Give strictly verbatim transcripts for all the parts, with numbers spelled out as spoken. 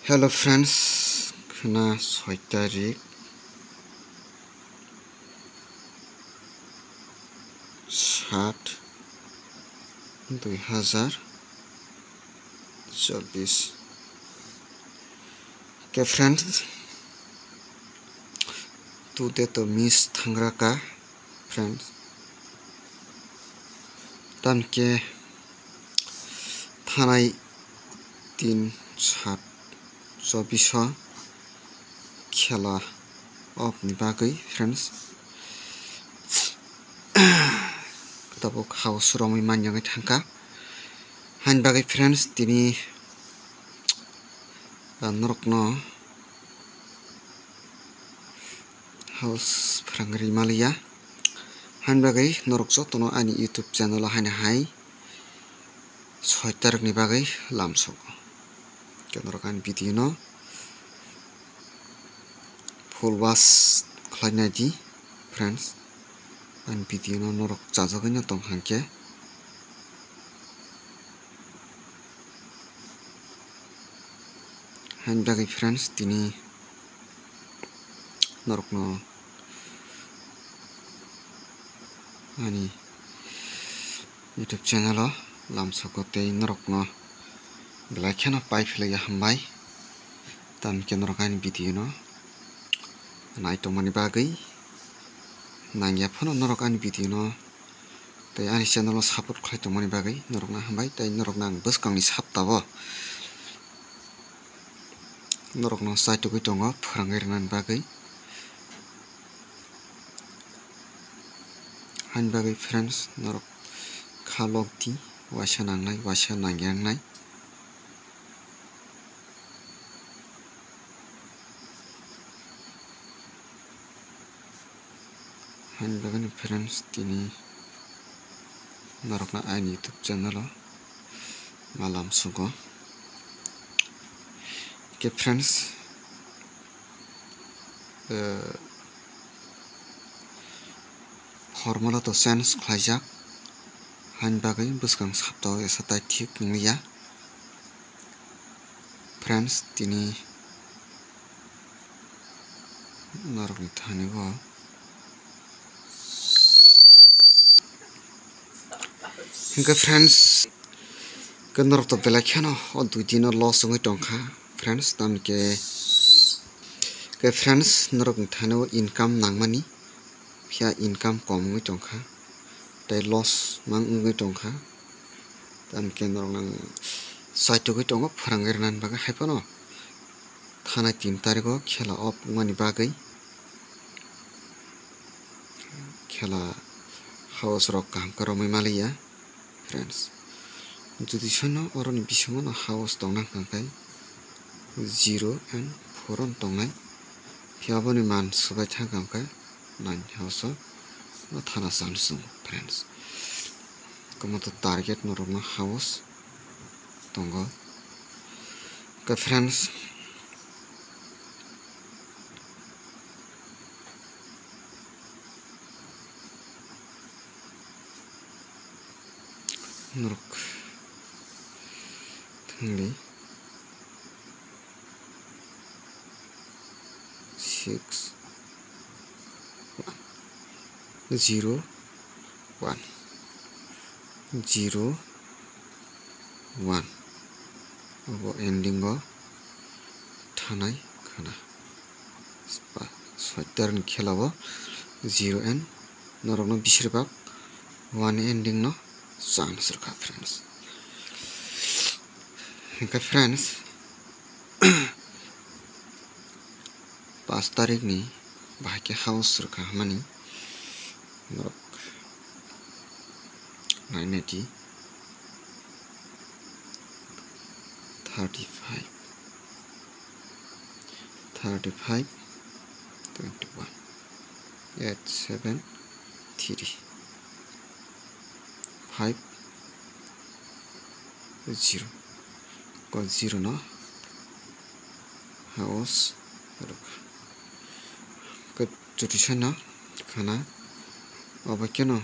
Hello friends, khna soi tarik, sat, dui hazar chobbish. Okay friends, today to miss thangra ka friends. Tamke thanai tin sat chobbish o khela off ni bagwi friends. Tabuk house romwi manyagwi thangkha. Hain bagwi friends tini, ah, norokno house phrang ri maliya. Hain bagwi norok jotono ani YouTube channel o haino hai soi tarik ni bagwi lamsogo. Khe norok ani video no full watch khlai nai di friends. Ani video no norok chajagwi no tong kha khe. Hain bagwi friends tini norokno ani YouTube channel o lamsogo tei norokno belai kheno pai philaiya hambai. Tamni khe norok ani video no nai tongmani bagwi nangya phano norok ani video no tei ani channel o support khlai tongmani bagwi norokno hambai tei norokno ang bwskangni saptao norokno chaitugwi tongo phrangwi rwnani bagwi. Hain bagwi friends norok kha lok di, waisa nangnai, waisa nangya wngnai. Hain bagwi friends tini norokno aini YouTube channel o ma lamsogo. Khe friends, eh, formula to change khlaijak, hain bagwi bwskang saptao esa tai thik wngya. Friends, tini norokni thani o hwnkhe friends, hwnkhe norok to belai kheno o dui dino loss wngwi tongkha friends, tamni khe, khe friends, norokni thani o income nangmani phiya income kom wngwi tongkha tei loss mang wngwi tongkha. Tamni khe norokno ang chaitugwi tongo phrangwi rwnani bagwi, hai phano thanai tin tarikgo khela off wngmani bagwi khela house rok kaham khe romwi maliya friends. Jodi soino oroni bisingo no house tongna hwnkha khe zero and four on tongnai. Phiya boni man swbai thangkha hwnkhe nine house o no thana chance tongo friends. Komoto target norokno house tongo. Khe friends, norok thangdi six one zero one zero one. Abo ending o thanai khana. Spa, soi tarni khela o zero and norokno bisir bak one ending no chance rwkha friends. Hwnkhe friends, pash tarikni bahai khe house rwkha hwnmani norok nai nai di. Thirty five, thirty five, twenty one, eight seven three, five zero. Ko zero no house rwkha. Ko chuti soino khana obo keno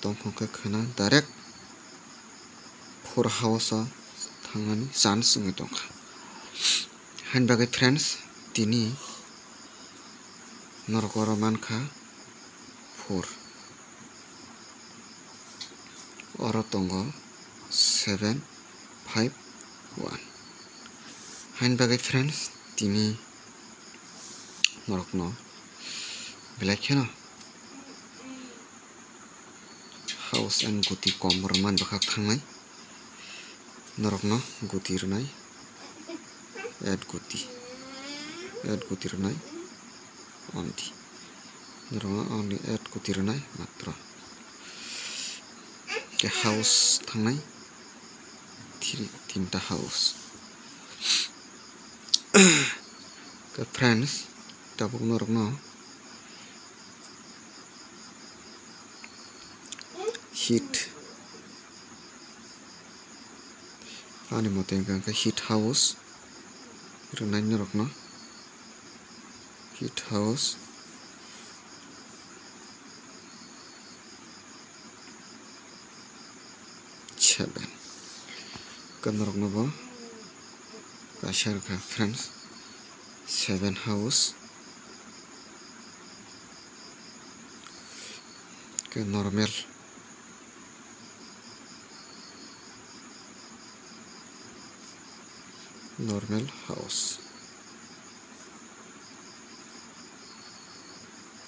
tongkha khe khana direct four house o thangnani chance wngwi tongkha. Haini bagwi friends, tini norok oro mankha four. Oro tongo seven, five, one. Haini bagwi friends, tini norokno belai kheno house and guti kom rwmani bwkhak thangnai. Norokno guti rwnai, add guti, add guti rwnai, only. Norokno only add guti rwnai matro. Ke house thangnai, three, tinta house. Ke friends, tabuk norokno heat, ani mote hwnkha khe heat house rwnai norokno, heat house seven. Ke norokno bo kaisa rwkha friends, seven house. Ke normal, normal house,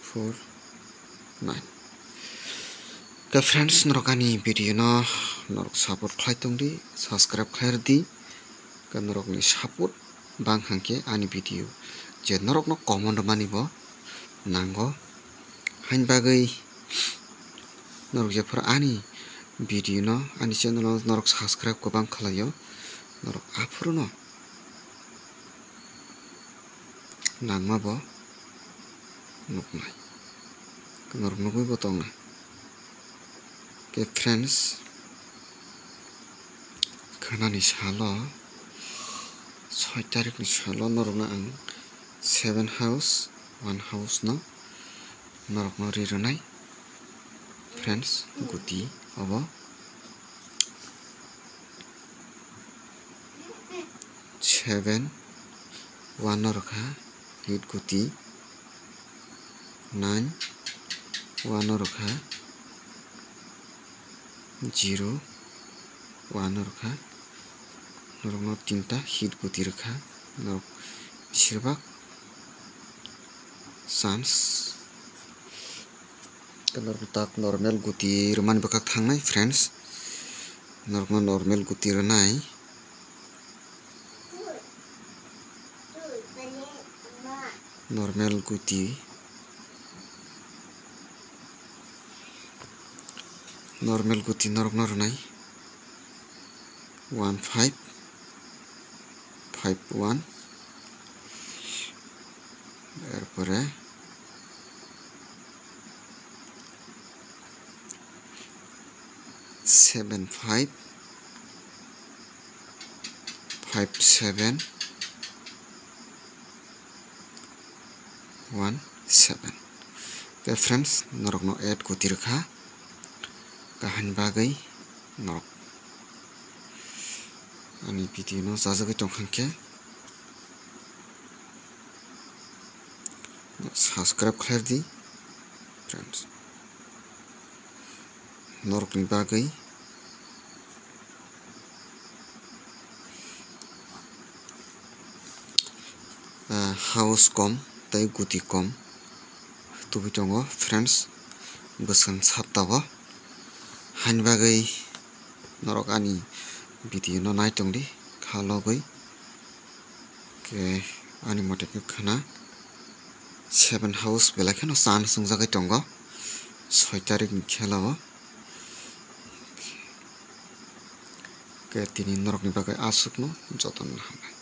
four, nine. Ke friends, norok ani video no norok support khlai tongdi, subscribe khlai rwdi. Ke norokni support bang hwnkhe ani video je norokno common rwmani bo nango. Haini bagwi norok jephuru ani video no, ani channel no norok subscribe kwbang khlaio, norok aphuru no nangma bo nuknai, norok nugwi bo tongnai. Ke friends, khwnani salo, soi tarikni salo norokno ang seven house, one house no norokno ri rwnai friends, guti obo. Seven, one no rwkha, hit guti. Nine, one no rwkha, zero, one no rwkha. Norokno tinta hit guti rwkha. Norok besirbak chance. Norok tak normal guti rwmani bwkhak thangnai friends. Norokno normal guti rwnai. Normal guti, normal guti norokno rwnai. One five, five one, erpore seven five, five seven, one seven. Ke friends, norokno add guti rwkha, kahani bagwi norok ani video no chajagwi tongkha khe subscribe khlai di friends. Norokni bagwi, ah, house kom tei guti kom tubui tongo friends, bwswng saptao. Haini bagwi norok ani video no nai tongdi kha logwi. Ke ani mote khe khwna seven house belai kheno chance wngjagwi tongo soi tarikni khela o. Ke tini norokni bagwi aswkno jotono hambai.